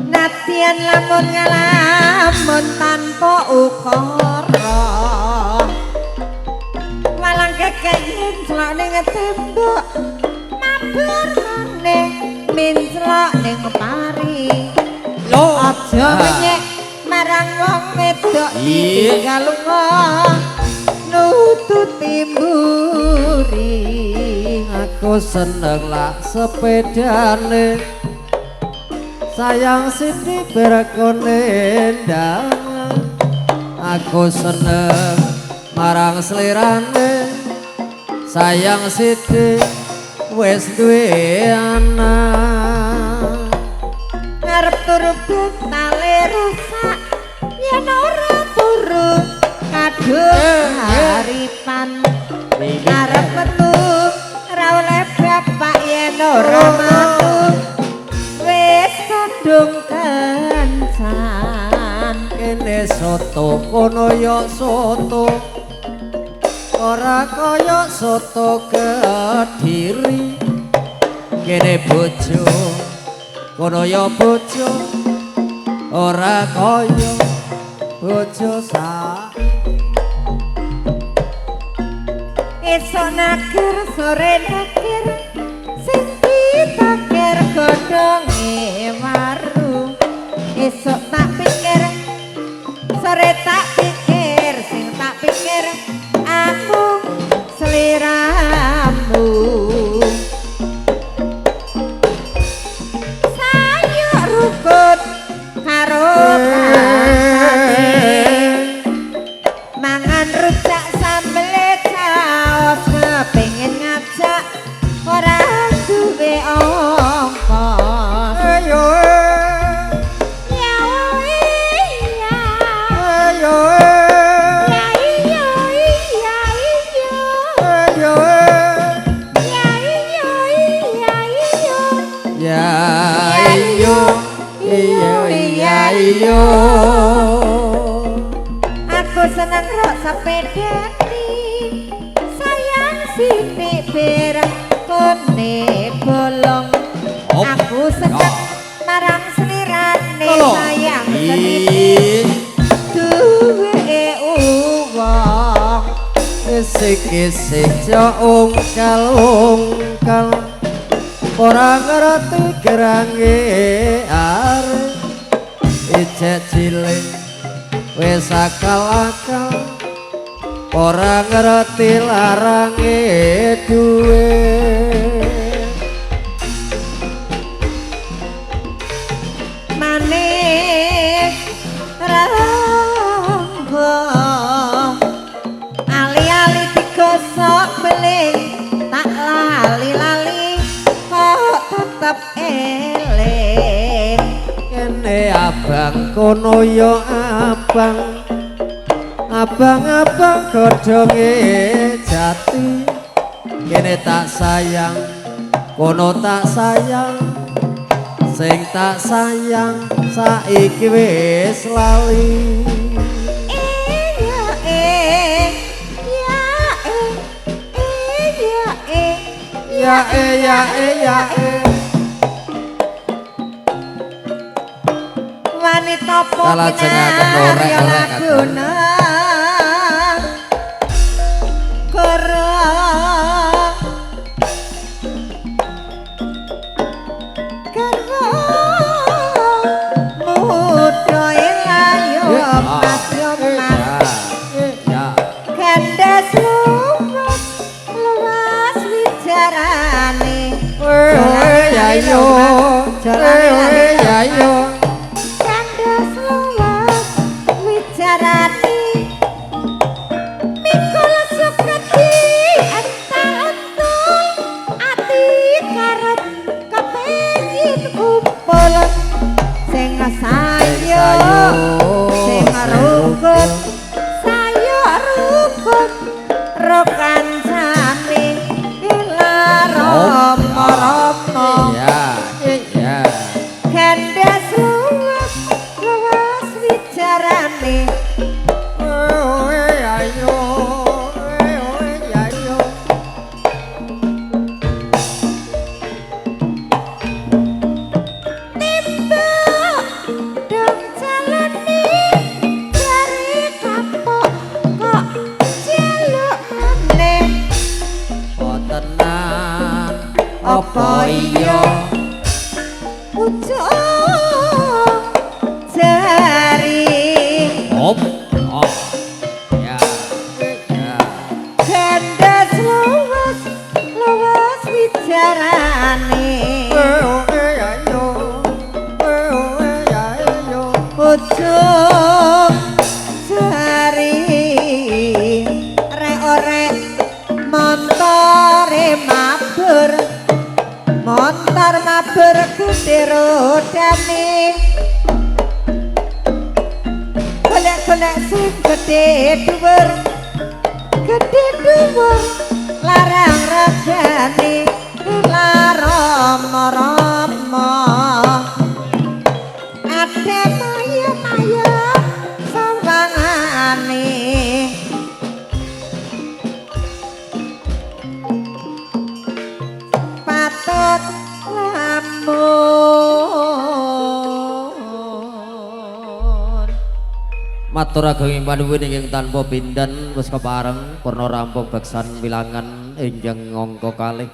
Nadyan lamun ngalamun tanpa ukara, walang kekek menclok ning tembok, mabur maneh menclok ning pari. Aja menyek marang wong wedok ditinggal lunga nututi mburi. Aku seneng lak sepedane, sayang Siti berkonendang. Aku seneng marang selirane, sayang Siti wis duwe anak. Ngarep turu bentale rusak, yen ora turu kadung haripan. Ngarep metu ora oleh bapak yen ora metu wis kadung kencan. Kene soto kono ya soto, ora kaya soto Kediri. Kene bojo kono ya bojo, ora kaya bojo sak. Esuk nakir sore nakir, sing ditakir godhonge waru. Esuk tak pikir sore tak pikir, sing tak pikir aku seliramu. Sayuk rukun karo kancane, mangan rujak sambele caos, kepengin ngajak ora duwe ongkos. Ayo Ya iya, ayo ya iya iya iya, ayo ya iya iya iya, ya iyo iya iya iyo. Aku seneng rok sepedani, sayang sithik berang kone bolong. Aku seneng marang selirane, sayang sithik duwe uwong. Isik-isik jo ungkal-ungkal, ora ngerti gerange arep. Ijek cilik wis akal-akal, ora ngerti larange duwe. Manis rangga ali-ali digosok beling, tak lali-lali kok tetep eling. Kene abang kono ya abang, abang-abang godhonge jati. Kene tak sayang kono tak sayang, sing tak sayang saiki wis lali. Ya eh ya eh ya eh ya eh ya eh ya eh. Wanita Kalajengaken kinarya orek-orek laguna koro garwa muda elayo mas yo mas, Ya gandas luwes luwes wijarane. Ya yo ya yo. Gandas luwes wijarane, wijarane. Eh ayo. Eh ayo. Timbuk dong jalane jare kapok kok jaluk meneh. Oh tenan Apa iya ujung jari Op. Oh. Ya. Ya. Gandes luwes luwes wijarane. Eh ayo. Eh ayo. Ujung jari rek-orek montore mabur, montor mabur gede rodane. Golek-golek sing gede dhuwur, gede dhuwur larang regane larama-rama. Ade maya-maya sawangane. Patut lamun. Matur ageng panuwun ingkang tanpa pinten wis kepareng purna rampung beksan wilangan ingkang angka kalih.